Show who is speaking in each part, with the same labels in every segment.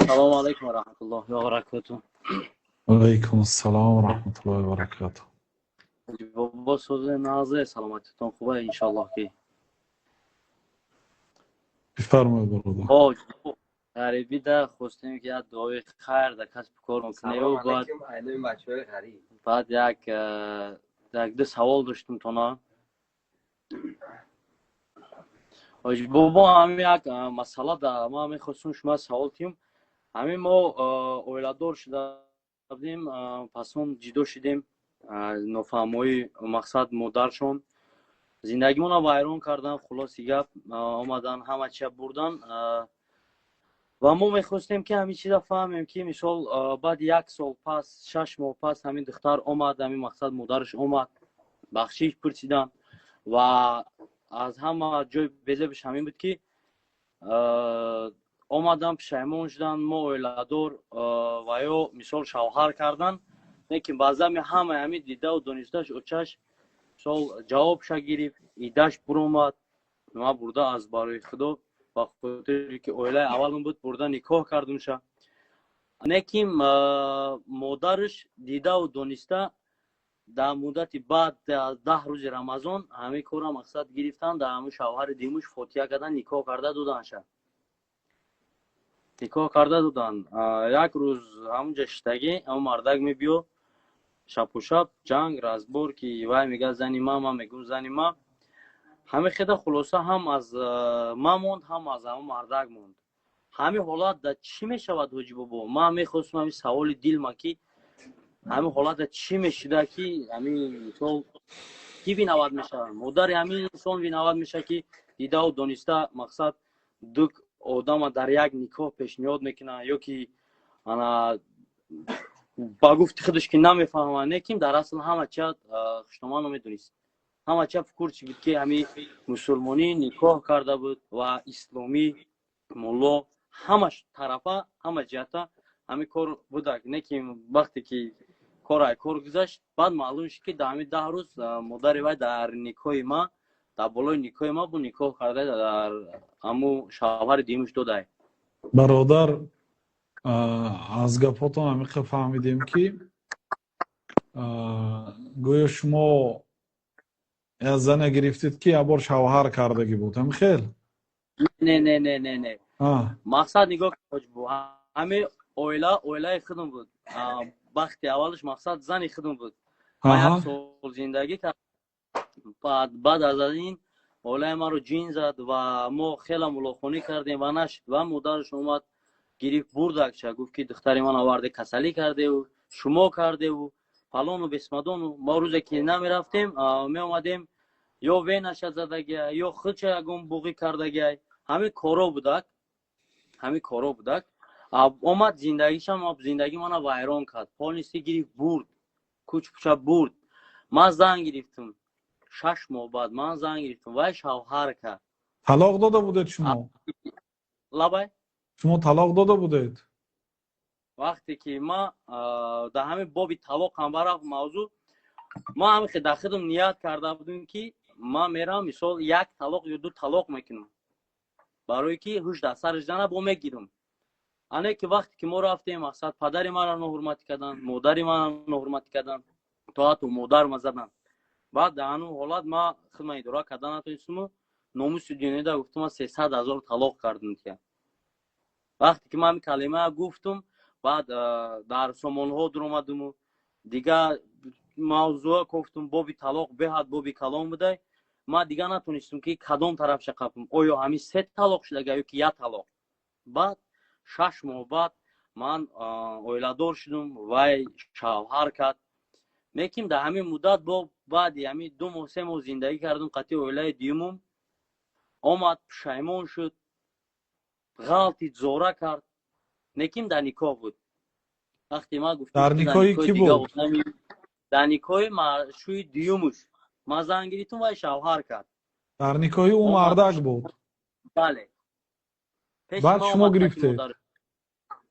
Speaker 1: Салому алайкум ва раҳматуллоҳи ва баракоту.
Speaker 2: Алайкум ассалом ва раҳматуллоҳи ва баракоту.
Speaker 1: Бобо, созе назе, саломатитон хуба, иншаллоҳ ки.
Speaker 2: Бифармоед, бародар.
Speaker 1: Ғарибида хостем, ки як дуои хайр дар касбу кор кунем. Баъд як ду савол доштум тона. Ҳоҷи бобо, ҳамин як масъала да ман мехостум шумо савол кунем. Ҳамин мо оиладор шуда будем, пасон ҷидо шидем. Нофаҳмоӣ, мақсад, модаршон зиндагимонро вайрон кардан. Хулоси гап, омадан, ҳама чия бурдан ва мо мехостем, ки ҳамин чиза фаҳмем, ки мисол, баъди як сол пас, 6 моҳ пас ҳамин духтар омад, ҳамин, мақсад, модараш омад, бахшиш пурсидан. Ва аз ҳама ҷои безебиш ҳамин буд, ки омадан, пушаймон шудан. Мо оиладор ва ё мисол шавҳар кардан, лекин баъзами ҳамаи ҳамин дидаву донисташ очаш, мисол, ҷавобша гирифт, идаш буромад. Ма бурда аз барои Худо, ба хотире ки оилаи аввалм буд, бурда никоҳ кардумша. Лекин модараш дидаву дониста дар муддати баъд аз 10 рӯзи Рамазон ҳамин корра, мақсад, гирифтан, дар ҳамин шавҳари димуш фотиҳа кардан, никоҳ карда доданша, никоҳ карда додан. Як рӯз ҳамунҷа шиштагӣ, ҳамун мардак мебиё, шабу шаб ҷанг, разбор, ки вай мега зани ма, ман мегӯм зани ма. Ҳамин хеда, хулоса, ҳам аз ма монд, ҳам аз ҳамун мардак монд. Ҳамин ҳолат да чӣ мешавад, ҳоҷи бобо? Ман мехостум ҳамин саволи дилма, ки ҳамин ҳолата чӣ мешуда, ки ҳамин мисол ки виноват мешавад? Модари ҳамин инсон виноват мешавад, ки дидаву дониста, мақсад, ду одама дар як никоҳ пешниҳод мекунад, ё ки ана ба гуфти худаш ки намефаҳмад, лекин дар асл ҳама чиа хуштоман медонист, ҳама чиа фукур чи буд, ки ҳамин мусулмонӣ никоҳ карда буд ва исломӣ мулло, ҳамаш тарафа, ҳама ҷиҳата ҳамин кор будак. Лекин вақте ки кор ай кор гузашт, баъд маълум шуд, ки дар ҳамин 10 рӯз модари вай дар никоҳи ма, дар болои никоҳи ма бу никоҳ карда, дар ҳаму шавҳари дуюмаш додай.
Speaker 2: Бародар, аз гапотон ҳамиқа фаҳмидем, ки гӯё шумо як зане гирифтед, ки як бор шавҳар кардагӣ буд, ҳамин хел?
Speaker 1: Не, не, не, не, не. Мақсад, нигоҳ, ҳамин оила оилаи худам буд. Бахти аввалаш, мақсад, зани худам буд. Ма як сол зиндагӣ кард. Баъд аз ин оилаи маро ҷин зад ва мо хеле мулоқонӣ кардем ва нашуд. Ва модараш омад, гирифт, бурдакча, гуфт, ки духтари ман оварде, касалӣ кардеву шумо кардеву фалону бесмадону. Мо рӯзе ки намерафтем, меомадем, ё венаша задагиай, ё худша ягон буғӣ кардагиай. Ҳамин коро будак, ҳамин коро будак. Омад, зиндагишам, зиндагӣ мана вайрон кард полностью, гирифт, бурд, кӯч-пуча бурд. Ман зан гирифтам. 6 моҳ баъд ман зан гирифтам, вай шавҳар кард.
Speaker 2: Талоқ дода будед шумо?
Speaker 1: Лабай?
Speaker 2: Шумо талоқ дода будед?
Speaker 1: Вақте ки ма дар ҳамин боби талоқ ҳам барафт мавзӯъ, ман ҳамин дар худам ният карда будем, ки ман мерам, мисол, як талоқ ё ду талоқ мекунам, барое ки ҳуш дар сараш зана бо мегирам. Ане ки вақте ки мо рафтем, мақсад, падари маро ноҳурматӣ карданд, модари маро ноҳурматӣ карданд, то ҳатто модарма заданд. Баъд дар ҳанун ҳолат ма худма идора карда натонистуму номуси дунёда гуфтум, ман 300 000 талоқ кардам тия. Вақте ки ман ҳамин калимаа гуфтум, баъд дар сомонҳо дуромадуму дигар мавзӯа гуфтум. Боби талоқ беҳад боби калон будай. Ман дигар натонистум, ки кадом тарафша қапам, оё ҳамин се талоқ шудага ё ки як талоқ. Баъд 6 моҳ баъд ман оиладор шудум, вай шавҳар кард. Лекин дар ҳамин муддат бо баъди ҳамин 2 моҳ, 3 моҳ зиндагӣ кардум қатъи оилаи дуюмум, омад, пушаймон шуд, ғалти зора кард, лекин дар никоҳ буд. Вақте ман гуфтам
Speaker 2: Дар никоҳи кӣ буд?
Speaker 1: Дар никоҳи шӯи дуюмуш ман зан гирифтум, вай шавҳар кард.
Speaker 2: Дар никоҳи ӯ мардак буд?
Speaker 1: Бале.
Speaker 2: Баъд шумо гирифтед?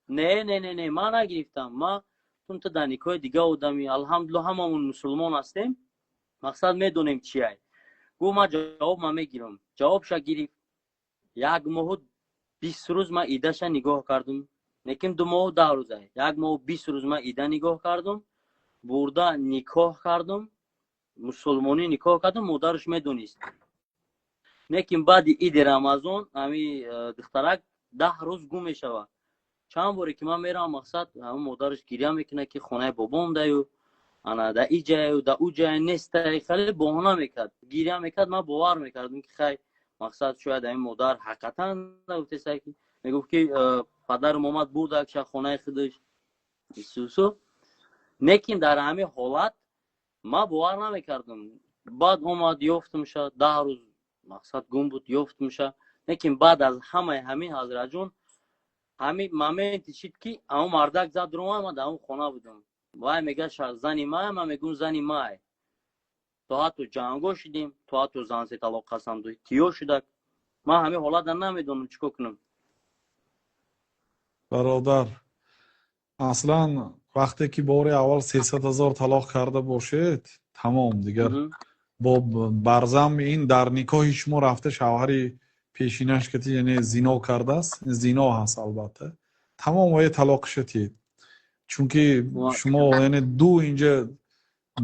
Speaker 1: Не, не, не, не, ман нагирифтам. Ман гуфтум, ту дар никоҳи дига одами, алҳамдулилла, ҳамамон мусулмон ҳастем, мақсад, медонем чиай. Гуфт, ман ҷавоб ман мегирам. Ҷавобша гирифт, як моҳу 20 рӯз ман идаша нигоҳ кардум, лекин 2 моҳу 10 рӯза, 1 моҳу 20 рӯз ман ида нигоҳ кардум, бурда никоҳ кардум, мусулмонӣ никоҳ кардум, модараш медонист. Лекин баъди иди Рамазон ҳами духтарак 10 рӯз гум мешавад. Чанд боре ки ман меравам, мақсад, ҳамн модараш гиря мекунад, ки хонаи бобом даю, ана да и ҷаю, да ӯ ҷая нестай. Хеле баҳона мекард, гиря мекард. Ман бовар мекардам, ки хай, мақсад, шояд ҳамин модар ҳақиқатан гуфтеса, ки мегуфт, ки падарам омад, бурдакша хонаи худаш исусу. Лекин дар ҳамин ҳолат ман бовар намекардам. Баъд омад, ёфтумша, 10 рӯз, мақсад, гум буд, ёфтумша. Лекин баъд аз ҳамаи ҳамин, ҳазратҷон, ҳамин моменти шид, ки ҳамон мардак зад ромад, ман дар ҳамон хона будам. Вай мега, зани май, ман мегӯм, зани май. То ҳатто ҷанго шидем, то ҳатто зан се талоқ қасам тиё шудак. Ман ҳамин ҳолатда намедонам, чӣ кор кунам.
Speaker 2: Бародар, аслан вақте ки бори аввал 300 000 талоқ карда бошед, тамом, дигар бо барзам ин дар никоҳи шумо рафта шавҳари пешинаш кати, яъне зино кардааст, зино ҳаст, албатта. Тамом, вае талоқиша тиед, чунки шумо, яъне ду инҷа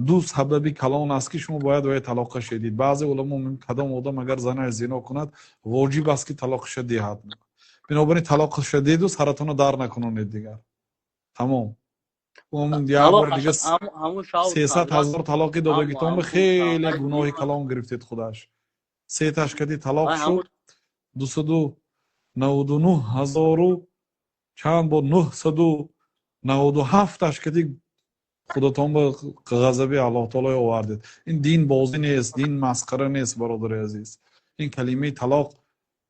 Speaker 2: ду сабаби калон аст, ки шумо бояд вае талоқаш дид. Баъзе уламо, кадом одам агар занаш зино кунад, воҷиб аст, ки талоқиша диҳад. Бинобар ин талоқиша диду саратонро дар накунонед дигар, тамом. Як бор дига 300 000 талоқи додагитон хеле гуноҳи калон гирифтед. Худаш сеташ кади талоқ шуд, 299 ҳазору чанд бо 997-аш кади худатон ба ғазаби Аллоҳ таоло овардед. Ин дин бозӣ нест, дин масхара нест, бародари азиз. Ин калимаи талоқ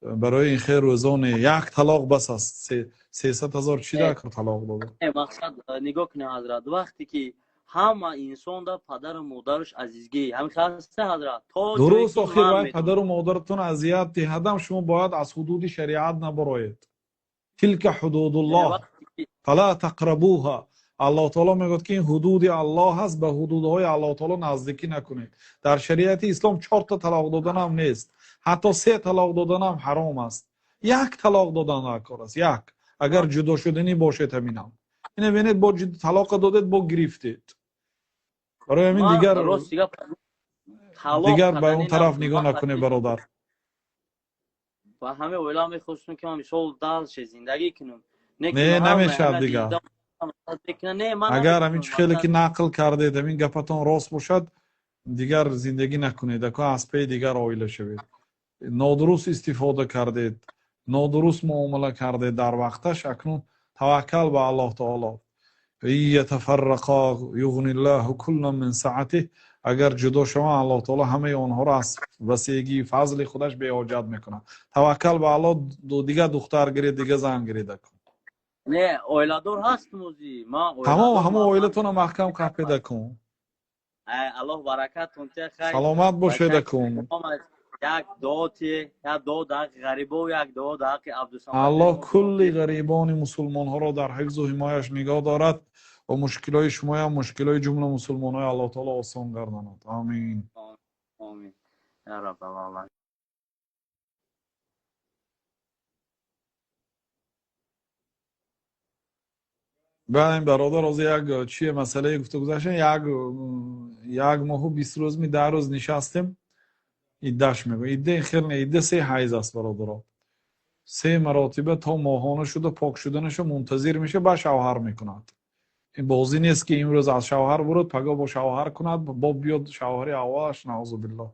Speaker 2: барои ин хел рӯзо не, як талоқ бас аст. 300 000 чӣ дакр талоқ дода?
Speaker 1: Мақсад, нигоҳ кунед, ҳазрат, вақте ки ҳама инсонда падару модараш азизгӣ ҳамин хаста, ҳазрат, то
Speaker 2: Дуруст, охир вай падару модаратон азият диҳадам, шумо бояд аз ҳудуди шариат набароед. تلك حدود الله فلا تقربوها. Аллоҳ таоло мегӯяд, ки ин ҳудуди Аллоҳ аст, ба ҳудудҳои Аллоҳ таоло наздикӣ накунед. Дар шариати ислом чорта талоқ доданам нест, ҳатто се талоқ доданам ҳаром аст. Як талоқ додан кор аст, як, агар ҷудо шуданӣ бошед. Ҳаминам ина бинед, бо талоқа додед, бо гирифтед. Барои ҳамин дигар ба он тараф нигоҳ накунед, бародар.
Speaker 1: Ба ҳамаи оила мехостум, ки ман мисол дальше зиндагӣ кунам.
Speaker 2: Не, намешавад дигар. Агар ҳамин чӣ хеле ки нақл кардед, ҳамин гапатон рост бошад, дигар зиндагӣ накунед, ако аз паи дигар оила шавед. Нодуруст истифода кардед, нодуруст муомила кардед дар вақташ. Акнун таваккал ба Аллоҳ таоло. يتفرقا يغن الله كلا من سعته. Агар ҷудо шаванд, Аллоҳ таоло ҳамаи онҳоро аз васеъгии фазли худаш беҳоҷат мекунад. Таваккал ба Аллоҳ, дигар духтар гиред, дигар зан гиред.
Speaker 1: Не, оиладор ҳастм ози.
Speaker 2: Тамом, ҳамон оилатонро маҳкам қапида кун.
Speaker 1: Аллоҳ баракатон тия, хай.
Speaker 2: Саломат бошед акун.
Speaker 1: Як дуо тие, як дуо дар ҳаққи ғарибо, як дуо дар ҳаққи Абдусамад.
Speaker 2: Аллоҳ кулли ғарибони мусулмонҳоро дар ҳифзу ҳимояш нигоҳ дорад ва мушкилои шумоям, мушкилои ҷумла мусулмонҳои Аллоҳ таоло осон гардонад. Амин.
Speaker 1: Амин я раббал аламин.
Speaker 2: Баъд ин бародар ҳозир як чие масъалае гуфта гузаштем, 1 моҳу 20 рӯз ми 10 рӯз нишастем, иддаш мегӯ. Идда хел не, идда се ҳайз аст, бародаро. Се маротиба то моҳона шуда пок шуданаша мунтазир меша, баъд шавҳар мекунад. Ин бозӣ нест, ки имрӯз аз шавҳар буруд, пагоҳ бо шавҳар кунад, бо биёд шавҳари аввалаш, наъузу биллоҳ.